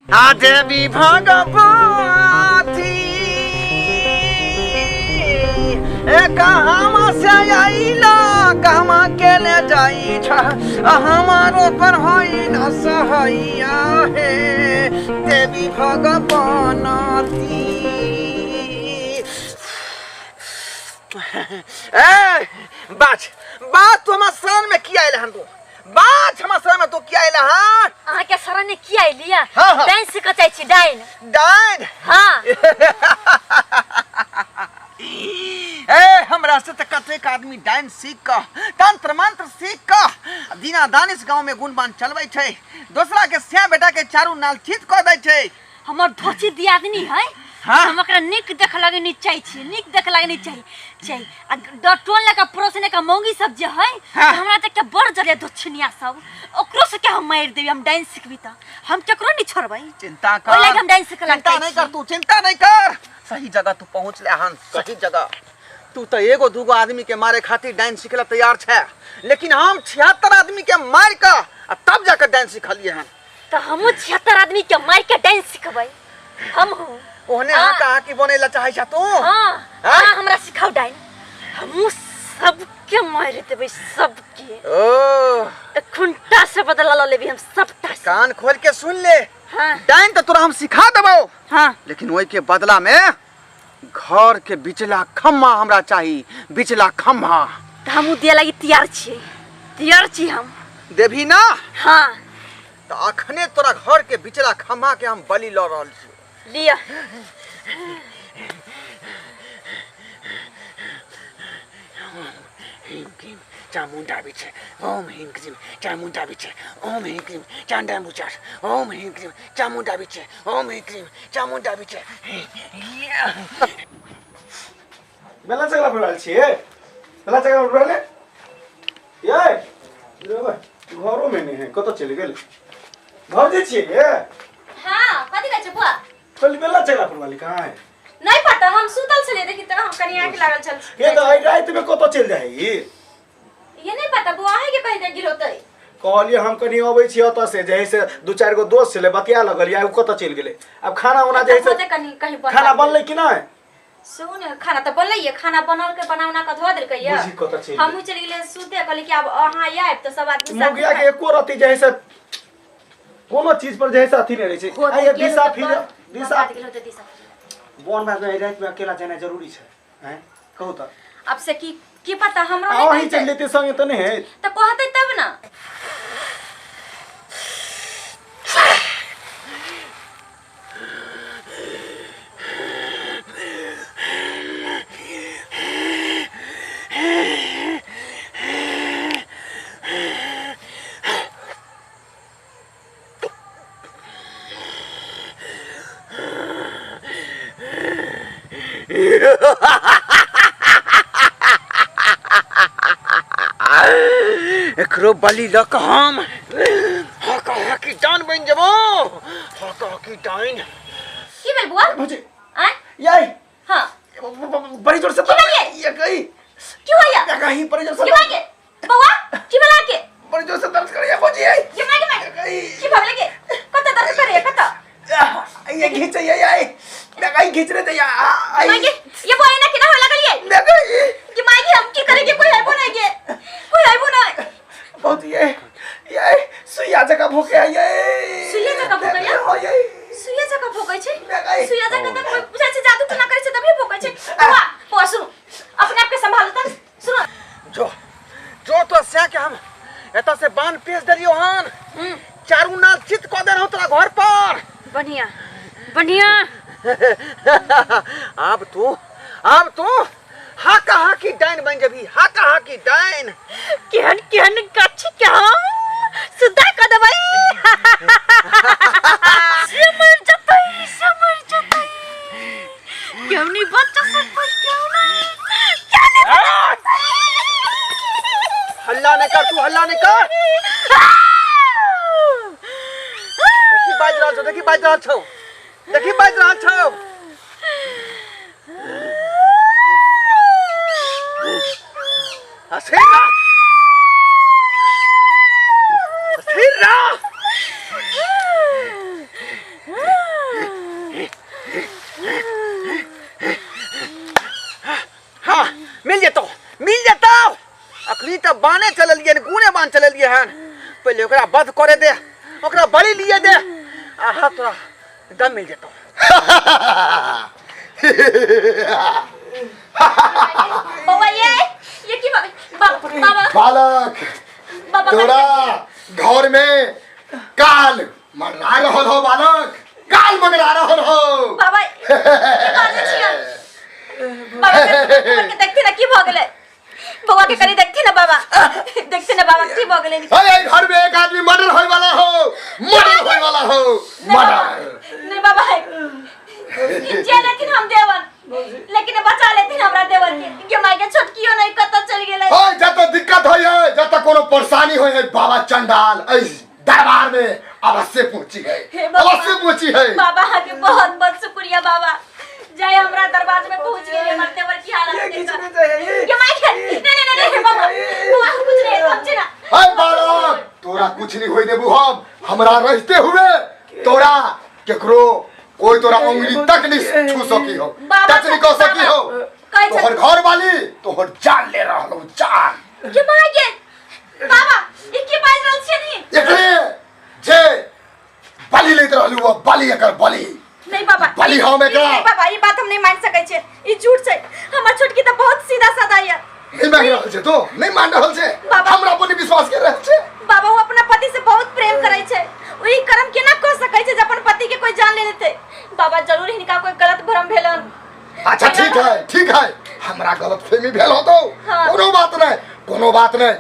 आ देवी भगवती ए कहाँ से आइला कहाँ के ले जाई छ हमारो पर होई न सहैया हे देवी भगवती। ए बाज बाज, तू हमार शरण में किया आइल हन? तू बाज, हमार शरण में तू किया आइल हन? अहाँ के शरण में किया अइलिया? हाँ, हाँ। डाइन सीखऽ चाहै छी, डाइन। डाइन? हाँ। ए हमरा से तऽ कतेक आदमी डाइन सीख कऽ, तंत्र मंत्र सीख कऽ दीना दानिश गाँव में गुणबान चलबै छै, दोसरा के सिया बेटा के चारू नाल चित कऽ दै छै। हमर धोची दियादनी है। हाँ। हम ओकरा नीक देख लगे नहीं चाहे छी, नीक देख लगे नहीं चाही चाही। आ टोल लगा पड़ोसने का मौगी सब जे है। हाँ। तऽ हमरा तक के बड़ जरिया दोछनिया सब, ओकरो से के हम मारि देबी। हम डांस सिखबी तऽ हम केकरो नहीं छोड़बै। चिंता कर। ओहि लागि हम डांस सिखऽ चिंता लागै नहीं छी। कर तू, चिंता नहीं कर, सही जगह तू पहुंच ले हन, सही जगह। तू तो एगो दूगो आदमी के मारे खातिर डांस सिखला तैयार छै, लेकिन हम 76 आदमी के मार के आ तब जाकर डांस सिखलिए हन। तऽ हमहूँ 76 आदमी के मारि के डांस सिखबै हमहूँ। ओहने हाँ। हाका हाकी बने ला चाहे छा तू? हाँ। हाँ? हाँ, हमरा सिखाउ डाइन, हमहूँ सबके मारि देबै सबके। ओ तऽ खुंटा से बदला लऽ लेबै हम सबटा से। कान खोल के सुन ले। हाँ। डाइन तो तोरा हम सिखा देबौ। हाँ। लेकिन ओहि के बदला में घर के बिचला खम्मा हमरा चाही, बिचला खम्मा। तऽ हमहूँ दिअ लागी तैयार छियै, तैयार छी हम। देबही ना? हाँ। तऽ अखने तोरा घर के बिचला खम्मा के हम बलि लऽ रहल छी। लिअ। ह्रीं क्लीं चामुण्डा विचे ओम ह्रीं क्लीं चामुण्डा विचे ओम ह्रीं क्लीं चांडा मुचार ओम ह्रीं क्लीं चामुण्डा विचे ओम ह्रीं क्लीं चामुण्डा विचे। बेला चकला पर आयल छियै, बेला चकला पर रहले ये घरो में नहीं है, कतऽ चलि गेल भौजी छियै ये? हाँ, कथी कहै छै बुआ? कहली बेला चकला पर वाली कहाँ है? नहीं पता, हम सुतल छलियै, देखी तऽ हम कनि आँखि लागल छल। ये तऽ आइ राति में कतऽ चलि जाइ ई? ये नहीं पता बुआ, अहीं के कहीं गेल होतै। कहलियै हम कनि अबै छी ओतऽ से, जे है से दू चारि गो दोस्त छलै, बतिया लगलियै, ओ कतऽ चलि गेलै? आब खाना उना जे है से होतै कनि कहीं बनल। खाना बनलै कि नहि? सुन, खाना तऽ बनलै ये, खाना बनल के बना उना के धो देलकै ये। बुझी कतऽ चलि गेलै। हमहूँ चलि गेलियै सुते, कहलियै कि आब अहाँ आयब तऽ सब आदमी साथ मुगिया के एको रत्ती जे है से कोनो चीज पर जे है से अथी नहि रहै छै। होतै आ ये गेल दिशा होतै फिर बन दिशा बात गेल होतै दिशा। वन बात में राति में अकेला जेनाइ जरूरी छै हैं? कहू तऽ। अब से की की पता हमरो आ नहि अहीं कहतै। चलि जैतियै संगे तऽ नहि हैत। तऽ कहतै तब ने। एकरो बलि लऽ कऽ हम हका हकी डान बनि जेबो, हका हकी डाइन। की भेल बुआ? भौजी। आँय? याई। हाँ। बड़ी जोर से की भेल ये? ये गई। की होइया? ये कहीं बड़ी जोर से की भऽ गेल? बौआ, की भेल अहाँके? बड़ी जोर से दर्द करैया भौजी। ये माय के माय। गई। की भऽ गेल के? कतऽ दर्द करैया कतऽ? ये घींच ये ये मैं कहीं खींच रहे थे या आई। माय के ये बुआ एना केना होय लागल ये? मैं गई। कि माय के हम की करेंगे? कोई है नहीं के, कोई है नहीं। बहुत ये सुइया जगह भोके ये। सुइया जकाँ भोकैया? हो ये। सुइया जकाँ भोकै छै? मैं गई। सुइया जकाँ तऽ कोइ बुझाइ छै जादू टोना करै छै तभी भोकै छै। बौआ, बौआ सुनू, अपने आप के संभालू तऽ सुनू। जो जो तो से के हम एतऽ से बांध पेश देलियो हन, चारू नाल चित कऽ देलहुँ तोरा घर पर। बढ़िया बढ़िया। आब तू हाका हाकी डाइन बन जबी, हाका हाकी डाइन। केहन केहन गाछी के हम सुधा कऽ देबै, से मर जतै, से मर जतै, केहू नहीं बच सकबै, केहू नहीं, केहू नहीं बच सकबै। हल्ला नहीं कर तू, हल्ला नहीं कर। देखी बाजि रहल छौ, देखी बाजि रहल छौ, देखी बाजि रहल छौ। स्थिर रह, स्थिर रह। पहुँचलिए हन। पहले ओकरा वध करे दे, ओकरा बलि लिए दे, आहा तोरा दम मिल जेतौ। बौआ ये की बाबा बाबा बाबा बालक बाबा तोरा घर में काल मंडरा रहल हो बालक, काल मंडरा रहल हो। बाबा की बाजै छियै? बाबा के देखते ना की भऽ गेलै? बौआ के कनी देखते ना बाबा, देखते ना बाबा की भऽ गेलै? अरे घर में एक आदमी मर्डर होए वाला हो, मर्डर होए वाला हो, मर्डर। नहीं बाबा, जे लेकिन हम देवन, लेकिन बचा लेथिन हमरा देवर के। के माय के छोटकियो नहीं कतऽ चल गेलै। ओए जत दिक्कत होई है, जत कोनो परेशानी होई है, बाबा चंडाल इस दरबार में अवश्य पहुंची है, हे बाबा। अवश्य पहुंची है। बाबा के बहुत बहुत शुक्रिया बाबा, जय हमरा दरबार में पहुंच गेलिए हमर देवर की हालत ये देख किछु नहीं चाहिए। के माय के नहीं नहीं नहीं नहीं बाबा, बुआ कुछ नहीं समझे ना। अरे बालक तोरा कुछ नहीं होई देबू हम, हमरा रहते हुए तोरा केकरो कोई तोरा उंगली तक नहीं छू सकी हो, बाबा टच नहीं कर सकी हो। कहै तोहर घर वाली तोहर जान ले रहल हो, जान। के माय के बाबा ई की बाजि रहल छियै नी? एकरे जे बलि लेत रहलू वो बलि, एकर बलि नहीं बाबा, बलि हम एकरा। नहीं बाबा, ई बात हम नहीं मान सकै छियै, ई झूठ छै। हमर छोटकी तऽ बहुत सीधा सादा ये। नहीं मान रहल छै तो नहीं मान रहल छै, बाबा। हमरा पर नहीं विश्वास कर रहल छै। बाबा वो अपना पति से बहुत प्रेम करै छै, ओ ई कर्म केना कऽ सकै छै जे अपन पति के कोई जान ले लेतै? बाबा जरूर हिनका कोई गलत भ्रम भेलन। अच्छा ठीक है, ठीक है, हमरा गलत फहमी भेल होतो। हाँ। कोनो बात नहीं, कोनो बात नहीं।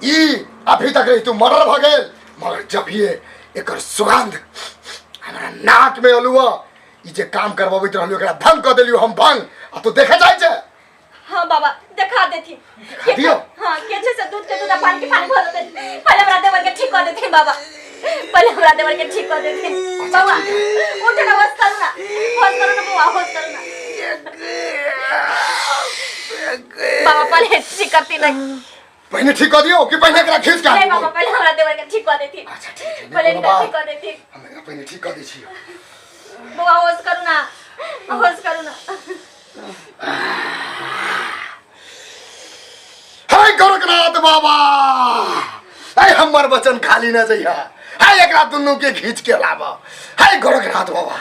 ई अभी तक रही तू मर्डर भ गेल, मगर जब ये एकर सुगंध हमरा नाक में अलुआ, ई जे काम करवाबैत रहलू एकरा भंग क देलियो हम भंग, आ तू देखे जाइ छै। हाँ बाबा देखा देथिन। देखा दियो? हाँ, के छै से दूध के दूध आ पानी के पानी भर देथिन। पहले हमरा देवर के ठीक कर देथिन बाबा, पहले हमरा देवर के ठीक कर देथिन। बाबा उठ ना, होश करू ना, होश करू ना बौआ, होश करू ना बाबा, पहले ठीक करती नहीं। पहिने ठीक कर दियो कि पहिने एकरा खींच के नहीं आनू? बाबा, पहले हमरा देवर के ठीक कर देथिन। अच्छा ठीक है, पहले कोनो इनका बात। ठीक कर देथिन। हम एकरा पहिने ठीक कर दै छियो। बौआ होश करू ना, होश करू ना। हे गोरखनाथ बाबा, हे हमर वचन खाली न जइहा, हे एकरा दुनू के खींच के लाब। हे गोरखनाथ बाबा,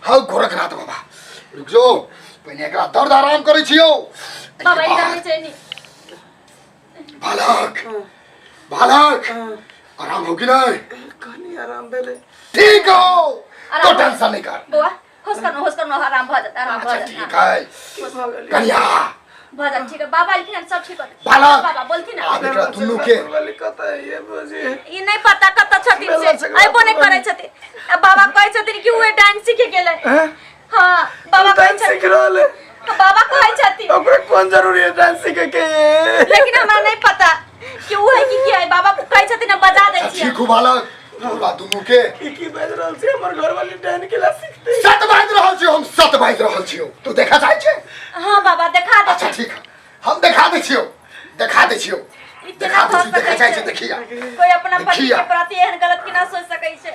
हे गोरखनाथ बाबा, रुक जो, पहिने एकरा दर्द आराम करै छियो। बाबा ई गर्मी छै नी। बालक, बालक आराम हो कि नहीं? कनी आराम भेलै। ठीक हो आराम तो हो। टेंशन नहीं कर बौआ होश करना, होश करना, आराम भऽ जात, आराम भऽ अच्छा जात। ठीक है की भऽ गेलै? कनिया भऽ जात, ठीक है बाबा एलखिन हन, सब ठीक हो जात। बालक बाबा बोलथिन ना। आब एकरा दुनू के वाली कतऽ है ये बुझी? ई नहीं पता कतऽ छथिन से, बेला चकला अयबो नहीं करै छथिन। आ बाबा कहै छथिन कि उहे डांस सीखे गेलै। हैं? हाँ बाबा कहै डांस सीख छथिन, रहल है। बाबा कहै छथिन। ओकरा कोन जरूरी है डांस सीखे के? लेकिन हमरा नहीं पता कि उ है कि की है। बाबा कहै छथिन हम बजा दै छियै। ठीक हो बालक, तोरा दुनू के ई की बाजि रहल छै? हमर घरवाली डांस केला सीखते? सत बाजि रहल छियौ, हम सत बाजि रहल छियौ, तू देखा जाइ छै? हाँ बाबा देखा दे। अच्छा ठीक है, हम देखा दै छियौ, देखा दै छियौ, ई देखा केना दै भऽ छियौ, देखा सकै जाइ छै, छै? देखिया कोई अपना पति देखिया। के प्रति एहन गलत केना सोच सकै छै?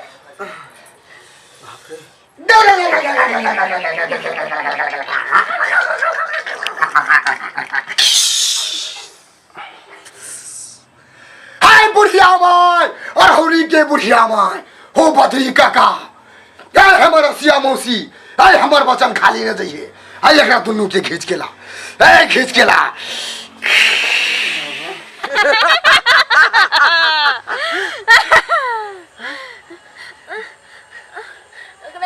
हाय बुढ़िया माय, अरहौरी के बुढ़िया माय, हो बदरी काका, ए हमर रसिया मौसी, ए हमर वचन खाली न जइहे, ए एकरा दुनू के खींच के ला, ए खींच के ला।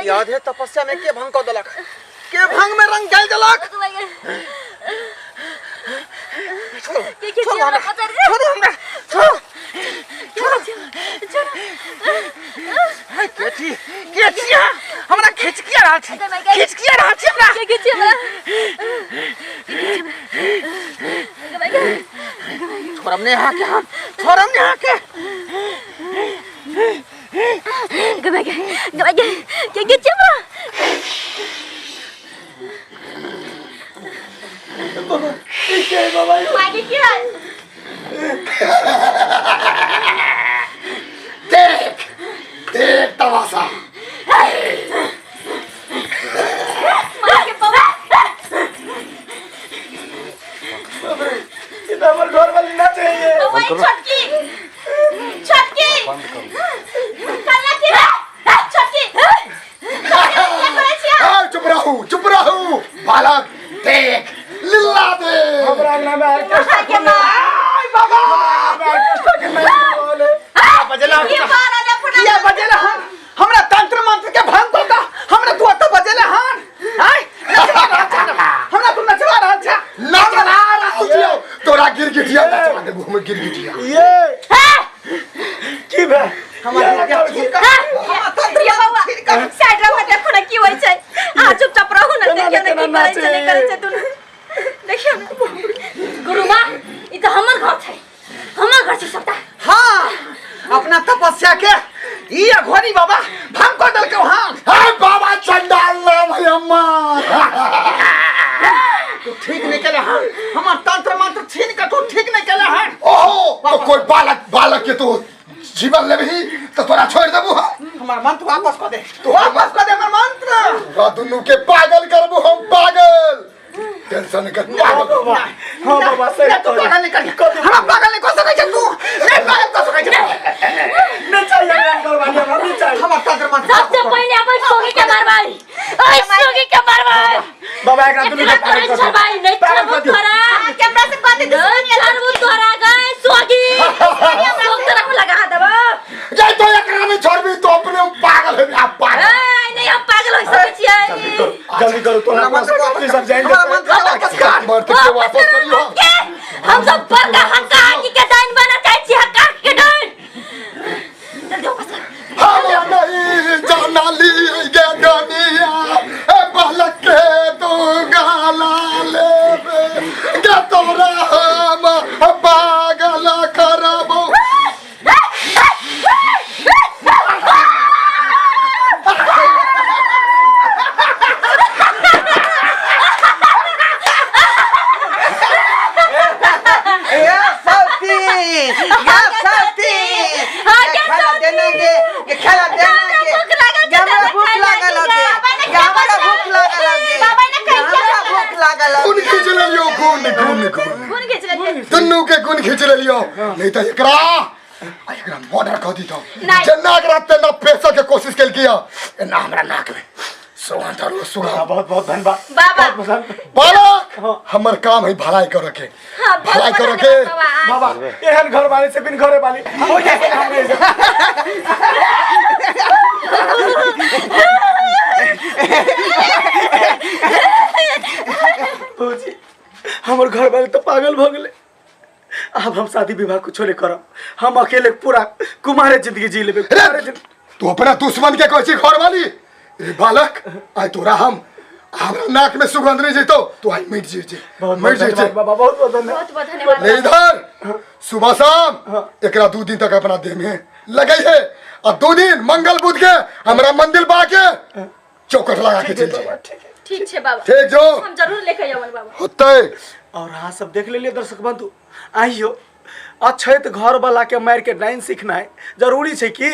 याद है तपस्या में के भंग कर देलक, के भंग में रंग डाल देलक। छोड़ो, छोड़ो हमरा, छोड़ो हमरा, छोड़ो, छोड़ो। हे केची, केची, हमरा खींच किया रहल छी, खींच किया रहल छी हमरा। छोड़म नहीं हाँ के, हम छोड़म नहीं हाँ के। के के हमरा ठीक है बाबा। मागे की है? देख देख तमाशा। मागे बाबा ई तऽ हमर घरवाली ना चाहिए। बौआ ई छोटकी। रहू, चुप रहू। बालक देख लीला दे। हमरा अंगना में ऑर्केस्ट्रा के माँ। आय बाबा, ऑर्केस्ट्रा के नाच बोले। बजेला ये बार आले अपना किया बजेला हन? हमरा तंत्र मंत्र के भंग होता, हमरा तू अत बजेला हन। आय नचवा रहल छे, हमरा तू नचवा रहल छे। नचवा रहल छियौ तोरा, गिरगिटिया नचवा देबू हम गिरगिटिया। ये की भेल? हमरा ये तंत्र ये बौआ मंत्र छीन कऽ साइड रहो, देखो ना की होइ छै। अहाँ चुपचाप रहू ना। केना देखियौ ने ना केना की करै छै, नहि करै छै दुनू। देखियौ ना गुरु माँ, ई तऽ हमर घर छै, हमर घर छै सबटा। हाँ, अपना तपस्या के ई अघोरी बाबा भंग कर देलकौ। हाँ हे बाबा चंडाल नाम है हमार। तू ठीक नहीं केले हन, हमर तंत्र मंत्र छीन के तू ठीक नहीं केले हन। ओहो, तो कोई बालक बालक के तो जीवन लेबही तो तोरा छोड़ देबू हम। हमर मंत्र वापस कर दे, वापस कर दे हमर मंत्र। तोरा दुनू के पागल करबू हम, पागल। टेंशन कर, पागल। बाबा, हाँ बाबा, सही नहीं, तू कहलियै। पागल नहीं कर, हमरा पागल नहीं कर सकै छै तू, नहीं पागल कर सकै छै। नहीं चाहिए हमरा घरवाली, हमरा नहीं चाहिए। हमर तंत्र मंत्र सबसे पहिले अपन सोगी के मारबै, ओइ सोगी के मारबै। बाबा, एकरा दुनू के एकरा पागल तोरे कर दियौ। छोड़बै नहीं। पागल छोड़बू कर दियौ। तोरा। कैमरा से बात नहीं छोड़बू तोरा गए सोगी, सोग तोरा को लगा देबो। जे तो एकरा नहीं छोड़बी तो अपने पागल हेबी आ, पागल। ए नहीं, हम पागल हो सकै छियै। जल्दी करू, जल्दी करू, तोरा हमरा मंत्र ई सब जानि हमरा जेतै। मंत्र वापस कर। मर्द के वापस करियो। के हम सब बड़का हक्का हक्की के डाइन बना चाहै छी, हक्का के डाइन। जल्दी वापस कर। हम नहीं जाना ली गे दुनिया, ए बालक के तू गाला लेबे गे, तोरा हम पागल करबो। ये सती, ये सती, हाँ, ये क्या खेला सती? देना गे, ये खेला देना गे। भूख लागल छै, ये हमरा तऽ भूख खाय लागल लागि हगे। गेल। ये हमरा भूख लागल हगे। बाबा ने ये हमरा भूख लागल हगे। गुण खींच लेलियो, गुण गुण गुण। गुण घीच लेलियै। दुनू के गुण खींच लेलियो, नहीं तो एकरा आ एकरा मर्डर कर दी तो नहीं। जेना एकरा तेना पेशा के कोशिश केलकी है, एना हमरा नाक में सुगंध आरो सुगंध। बहुत बहुत धन्यवाद। बाबा। बहुत बहुत धन्यवाद। बालक, हमर काम है भलाई करे के। हाँ, बहुत भलाई बहुत करे के। धन्यवाद बाबा। बाबा, एहन घर वाले से बिन घरे वाली हो जाए हमरे से। भौजी, हमर घर वाले तो पागल भ गेलै। आब हम शादी विवाह कुछो नहीं करब, हम अकेले पूरा कुमारे जिंदगी जी लेबै। रे, कुमारे जिंदगी। तू अपना दुश्मन के कहै छी घर वाली? रे बालक, आइ तोरा हम हमरा नाक में सुगंध नहीं जैतो तो आई मिट जे, बहुत मिट बहुत जे। धन्यवाद बाबा, बहुत बहुत धन्यवाद। बहुत बहुत धन्यवाद। ले इधर, सुबह शाम एकरा 2 दिन तक अपना देह में लगै है आ 2 दिन मंगल बुध के हमरा मंदिर बा के चौकट लगा के चल बाबा, जाए। ठीक है। ठीक छै बाबा। ठीक जो। हम जरूर लेके अबन बाबा। होतै। और अहाँ सब देख लेलियै दर्शक बंधु, आइयो अछैत घर वाला के मारि के डाइन सीखनाइ जरूरी छै कि?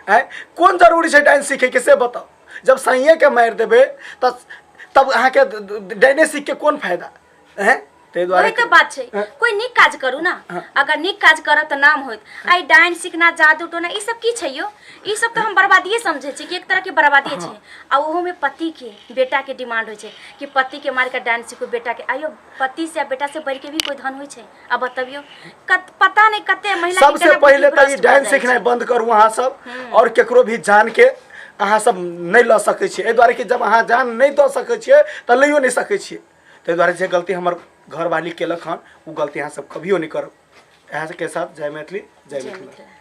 आँय, कोन जरूरी छै डाइन सीखैके से बताउ। जब सैये के मारि देबै तऽ तब अहाँके डाइने सीख के कोन फायदा? आँय, ताहि दुआरे वही तऽ बात छै। हाँ। कोई नीक काज करू ना, अगर नीक काज करब तऽ नाम होत। आई डाइन सीखना, जादू टोना, ई सब की छै यौ? ई सब तऽ हम बर्बादिये समझै छी कि एक तरह के बर्बादिये छै। आ ओहो में पति के बेटा के डिमांड होइ छै कि पति के मार के डाइन सीखू, बेटा के। आइयो पति से आ बेटा से बढ़ के भी कोई धन होइ छै? आ बतबियौ, कत पता नहीं कते महिला के सबसे केना पहिले बुद्धि तऽ ई भ्रष्ट भऽ डाइन जाइ सीखनाइ छै। बंद करू अहाँ सब, आओर केकरो भी जान के अहाँ सब नहि लऽ सकै छियै। एहि दुआरे कि जब अहाँ जान नहि दऽ सकै छियै तऽ लैयो नहि सकै छियै। ताहि दुआरे जे गलती हमर घरवाली केलक हन, ओ गलती अहाँ सब कभियो नहि करब। इएह के साथ जय मैथिली, जय जय मिथिला। मिथिला।